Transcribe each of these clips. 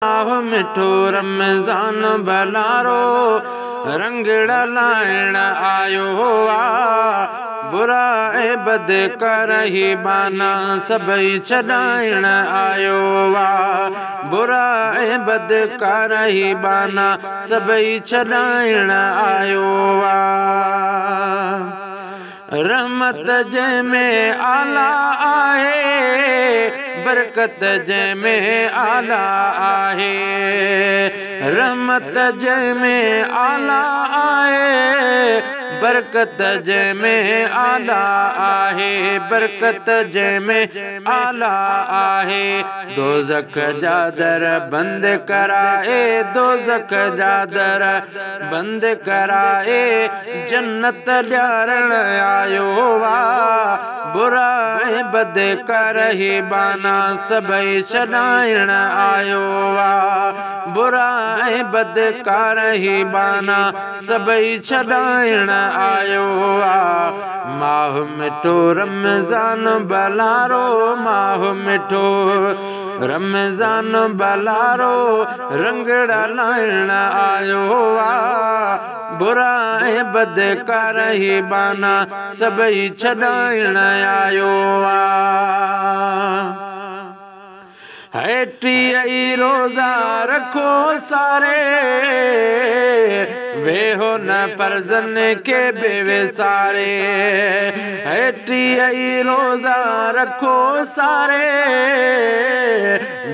مٺو رمضان ڀلارو رنگڙ لائڻ آيو آ، برا ۽ بدڪار هي ٻانها سڀئي ڇڏائڻ آيو آ، برا ۽ بدڪار هي ٻانها سڀئي ڇڏائڻ آيو آ. رحمت جنهن ۾ اعليٰ آهي، برڪت جنهن ۾ اعليٰ آهي، رحمت جنهن ۾ اعليٰ آهي، برڪت جنهن ۾ اعليٰ آهي، برڪت جنهن ۾ اعليٰ آهي. دوزخ جا در بند ڪرائي، دوزخ جا در بند ڪرائي، جنت ڏيارڻ آيو آ، برا ۽ بدڪار هي ٻانها سڀئي ڇڏائڻ آيو آ، برا ۽ بدڪار هي ٻانها سڀئي ڇڏائڻ آيو آ. ماهه مٺو رمضان ڀلارو، ماهه مٺو رمضان ڀلارو رنگڙا لائڻ آيو آ، برا ۽ بدڪار هي ٻانها سڀئي ڇڏائڻ آيو آ. هي 30 ئي روزا رکو ساري، ويهو نه فرضن کي به وساري، هي 30 ئي روزا رکو ساري،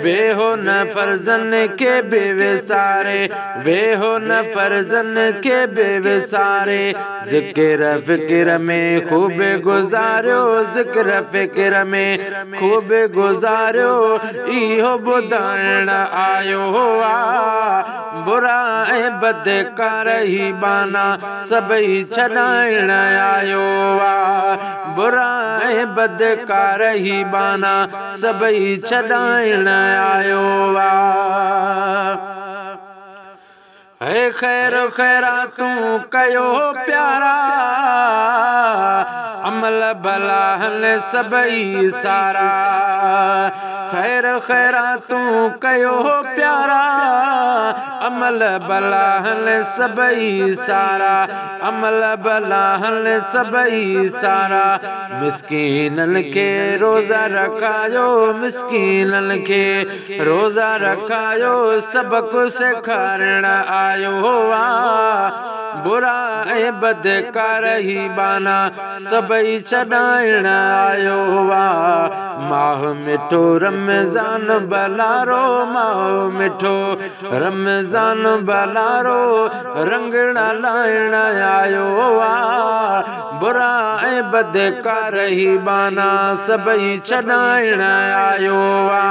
ويهو نه فرضن کي به وساري، ويهو نه فرضن کي به وساري. ذڪر فڪر ۾ خوب گذاريو، ذڪر فڪر ۾ خوب گذاريو، اهو ٻڌائڻ آيو آ، برا ۽ بدڪار هي ٻانها سڀئي ڇڏائڻ آيو آ، برا ۽ بدڪار هي ٻانها سڀئي ڇڏائڻ آيو آ. هي خير خيراتون ڪيو پيارا، عمل ڀلا هل سڀئي سارا، خير خيراتون ڪيو پيارا، عمل ڀلا هل سڀئي سارا، عمل ڀلا هل سڀئي سارا. مسڪينن کي روزا رکايو، مسڪينن کي روزا رکايو، سبق سيکارڻ آيو آ، برا ۽ بدڪار هي ٻانها سڀئي ڇڏائڻ آيو آ. ماهه مٺو رمضان ڀلارو، ماهه مٺو رمضان ڀلارو رنگڙا لائڻ آيو آ، برا ۽ بدڪار هي ٻانها سڀئي ڇڏائڻ آيو آ.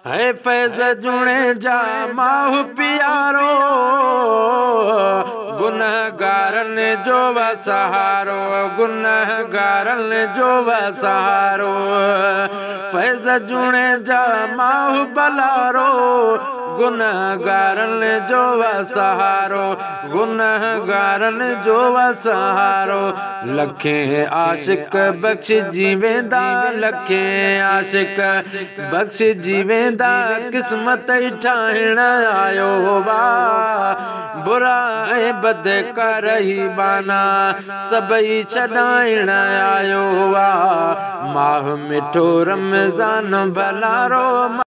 هي فيض جوڻيجا ماهه پيارو، گنهگارن جو سهارو، گنهگارن جو سهارو، فيض جوڻيجا ماهه ڀلارو، گنهگارن جو سهارو، گنهگارن جو سهارو. لکين عاشق بخشجي ويندا، لکين عاشق بخشجي ويندا، قسمت ئي ٺاهڻ آيو آ، برا ۽ بدڪار هي ٻانها سڀئي ڇڏائڻ آيو آ. ماهه مٺو رمضان ڀلارو.